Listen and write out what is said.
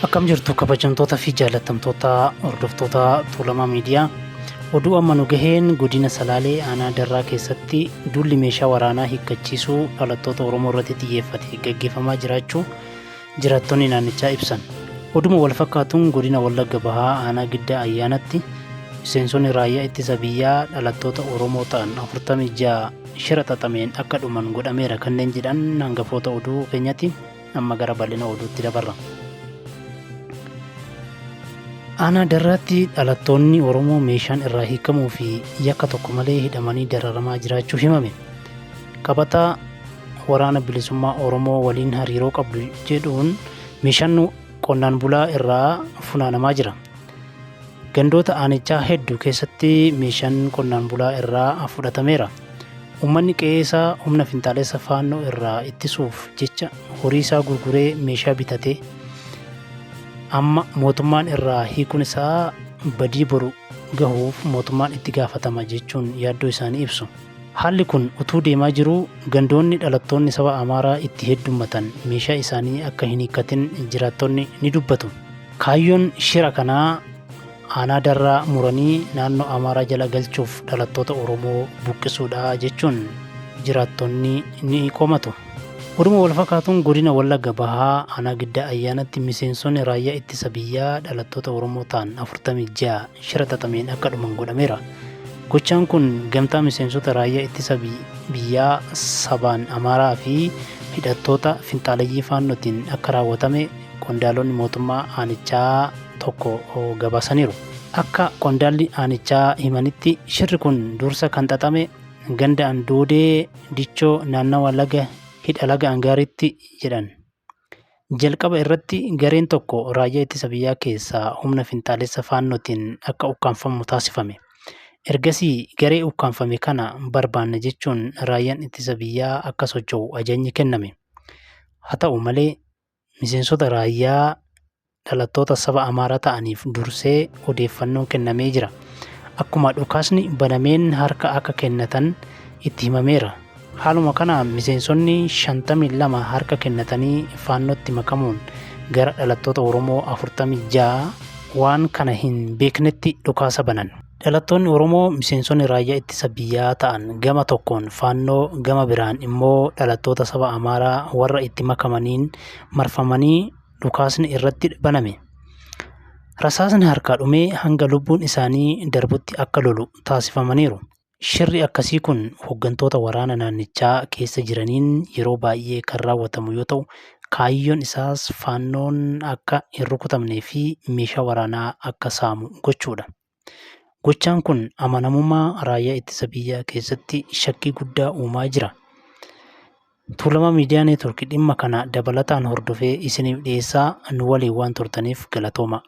Akkam jirtu kabajamtoota fi jaallatamtoota hordoftoota Tuulamaa Miidiyaa. Oduu amma nu gaheen godina Salaalee aanaa Darraa keessatti duulli meeshaa waraanaa hiikkachiisuu dhalattoota Oromoo irratti xiyyeeffate gaggeeffamaa jiraachuu jiraattonni naannichaa ibsan. Oduma wal fakkaatuun godina Wallagga Bahaa aanaa Giddaa Ayyaanatti miseensonni raayyaa ittisa biyyaa dhalattoota Oromoo ta'an 46 shira xaxameen akka dhuman godhameera kanneen jedhan hangafoota oduu keenyati. Amma gara bal'ina oduutti dabarra. Aanaa Darraatti dhalattoonni Oromoo meeshaan irraa hiikamuu fi yakka tokko malee hidhamanii dararamaa jiraachuu himame. Qabataa waraana bilisummaa Oromoo waliin hariiroo qabdu jedhuun meeshaan qonnaan bulaa irraa funaanamaa jira. Gandoota aanichaa heddu keessatti meeshaan qonnaan bulaa irraa fudhatameera. Uummanni qe'ee isaa humna finxaalessa Faannoo irraa ittisuuf jecha horii isaa gurguree meeshaa bitate amma mootummaan irraa hiikuun isaa badii boru gahuuf mootummaan itti gaafatama jechuun yaaddoo isaanii ibsu. Haalli kun utuu deemaa jiruu gandoonni dhalattoonni saba Amaaraa itti heddummatan meeshaa isaanii akka hin hiikkatin jiraattonni ni dubbatu. Kaayyoon shira kanaa aanaa Darraa muranii naannoo Amaaraa jala galchuuf dhalattoota Oromoo buqqisuudha jechuun jiraattonni ni komatu. Oduma walfakkaatuun godina Wallagga Bahaa aanaa Giddaa Ayyaanatti miseensonni raayyaa ittisa biyyaa dhalattoota Oromoo ta'an 46 shira xaxameen akka dhuman godhameera. Gochaan kun gamtaa miseensota raayyaa ittisa biyyaa sabaan Amaaraa fi hidhattoota finxaaleyyii Faannootiin akka raawwatame qondaalonni mootummaa aanichaa tokko gabaasaniiru. Akka qondaalli aanichaa himanitti shirri kun dursa kan xaxame ganda Andoodee Dichoo naannawa laga hidha laga Angaaritti jedhan. Jalqaba irratti gareen tokko raayyaa ittisa biyyaa keessaa humna finxaalessa Faannootiin akka ukkaamfamu taasifame. Ergasii garee ukkaamfame kana barbaanna jechuun raayyaan ittisa biyyaa akka socho'u ajajni kenname. Haa ta'u malee miseensota raayyaa dhalattoota saba Amaaraa ta'aniif dursee odeeffannoon kennamee jira. Akkuma dhukaasni banameen harka akka kennatan itti himameera. Haaluma kanaan miseensonni 52 harka kennatanii Faannootti makamuun gara dhalattoota Oromoo 46 waan kana hin beeknetti dhukaasa banan. Dhalattoonni Oromoo miseensonni raayyaa ittisa biyyaa ta'an gama tokkoon Faannoo gama biraan immoo dhalattoota saba Amaaraa warra itti makamaniin marfamanii dhukaasni irratti baname. Rasaasni harkaa dhumee hanga lubbuun isaanii darbutti akka lolu taasifamaniiru. Shirri akkasii kun hoggantoota waraana naannichaa keessa jiraniin yeroo baay'ee kan raawwatamu yoo ta'u, kaayyoon isaas Faannoon akka hin rukutamnee fi meeshaa waraanaa akka saamu gochuudha. Gochaan kun amanamummaa raayyaa ittisa biyyaa keessatti shakkii guddaa uumaa jira. Tuulamaa Miidiyaa Neetwork dhimma kana dabalataan hordofee isiniif dhiyeessaa nu waliin waan turtaniif galatooma.